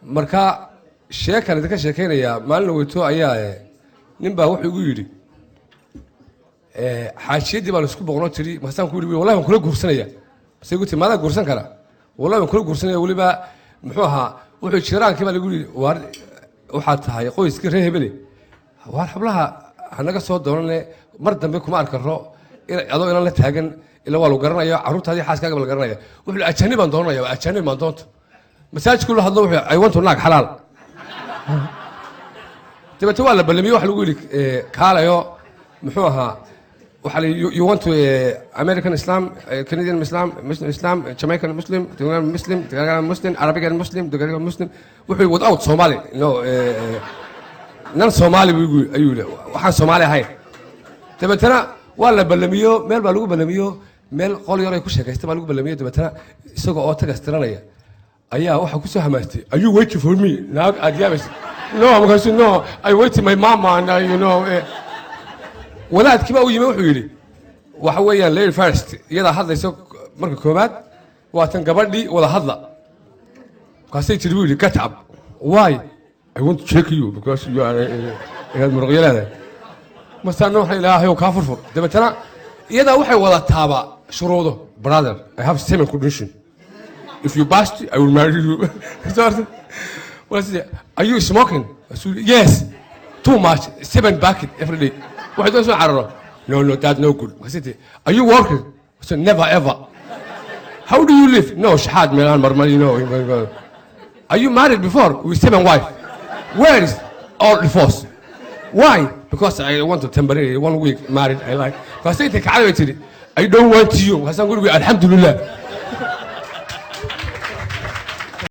Marka sheekan idinka sheekaynayaa, maalin weyto ayaa nin baa wuxuu igu yidhi, xaajiyaddii baan isku boqnoo tiri. Markaasaan ku yidhi, "Wallahi waan kula guursanaya." Mase igu tiri, "Maadaa guursan kara?" "Wallahi waan kula guursanaya." Weliba muxuu ahaa, wuxuu jiraankii baa lagu yidhi, "Waar, waxaad tahay qoyskii reer hebele, waar hablaha hanaga soo doonane, mar dambe kuma arkaro adoo inan la taagan, ila waa lagu garanaya, carruurtaadii xaaskaaga ba la garanaya." Wuxuu yidhi, "Ajaanib baan doonanaya, waa ajaanib baan doonto." Masaajidku la hadlo, wuxuu, "I want to naag xalaal." Dabeete waa la ballamiyey. Waxa lagu yidhi, kaalayo, muxuu ahaa, waxaa la you want to American Islam, Canadian Islam, Muslim Islam, Jamaican Muslim, Muslim, Muslim, Arabican Muslim, Muslim Muslim. Wuxuu without Somali, no, nan Somali buu igu ayuu yidhi, waxaan Soomaali ahayn. Dabeetana waa la ballamiyo, meel baa lagu ballamiyo, meel qol yar ay ku sheekaystay baa lagu ballamiyo. Dabeetana isaga oo tagastiranaya ayaa waxaa ku soo hamaastay, "Are you waiting for me?" Naag aad yaabaysa. "No," markaasu, "No, I waiting my mama and I, you know." Wadaadkii baa u yimi, wuxuu yidhi, waxa weeyaan lady first, iyadaa hadlaysa marka koowaad, waa tan gabadhii wada hadla. Markaasay tiri, buu yidhi, "Get up." "Why?" "I want to check you because you are inaad muruqyo leedahay." Masaana waxa Ilaahay kaa furfur. Dabeetana iyadaa waxay wadataaba shuruudo. "Brother, I have seven condition. If you pass, I will marry you." "Are you smoking?" "Yes, too much, seven packet every day." Waxay doon soo cararo. "No, no, that's no good." Markaasay, "Are you working?" "So never ever." "How do you live?" "No, shaxaad meelaan marmar, you know." "Are you married before?" "With seven wife." "Where is all divorce?" "Why?" "Because I want to temporary one week married, I like." Markaasay intay kacday bay tidhi, "I don't want you." Markaasaan gurigu, alxamdulilah.